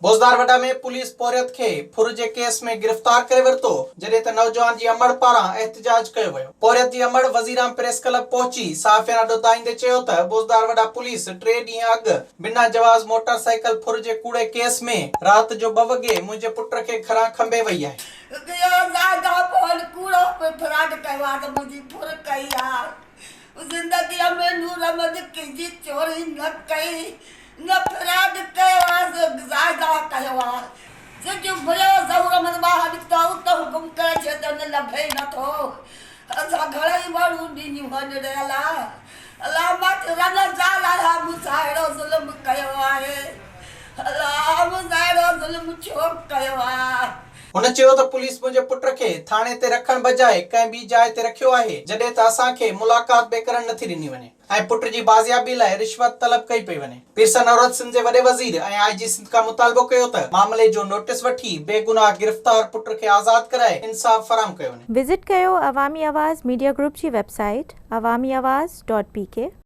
بوزدار وڏا ۾ پوليس پورهيت کي ڦر جي ڪيس ۾ گرفتار ڪري ورتو، جڏهن ته نوجوان جي امڙ پاران احتجاج ڪيو ويو. پورهيت جي امڙ وزيرعام پريس ڪلب پهچي صحافين آڏو دانهيندي چيو ته بوزدار وڏا پوليس ٽي ڏينهن اڳ بنا جواز موٽر سائيڪل ڦر جي ڪوڙي ڪيس ۾ رات جو ٻه وڳي منهنجي پٽ کي گهران کنڀي وئي آهي. اهو زاهده فون ڪوڙو به فراڊ ڪيو آ ته منهنجي ڦر ڪئي آ. زندگيء ۾ نور احمد ڪنهن جي چوري نه ڪئي، نه فراڊ ڪيو آ، زاهده ڪيو آ. سج اڀريو، ظهور احمد ٻاهر نڪتو، اتهون گم ڪري ڇڏيو ته نه لڀي ئي نٿو. اسان گهڻئي ماڻهو ڏنيون هن ڙي الا! الا مان ته رن زال آهيان، مون سان اهڙو ظلم ڪيو آهي. الا مون سان اهڙو ظلم ڇو ڪيو آ. هن چيو ته پوليس منهنجي پٽ کي ٿاڻي تي رکڻ بجاء ڪنهن ٻي جاء تي رکيو آهي، جڏهن ته اسان کي ملاقات به ڪرڻ نٿي ڏني وڃي ۽ پٽ جي بازيابي لاء رشوت طلب ڪئي پئي وڃي. پيرسن عورت سنڌ جي وڏي وزير ۽ آء جي سنڌ کان مطالبو ڪيو ته معاملي جو نوٽيس وٺي بيگناهه گرفتار پٽ کي آزاد ڪرائي انصاف فراهم ڪيو وڃي. وزٽ ڪيو عوامي آواز ميڊيا گروپ جي website Awami Awaz dot P K.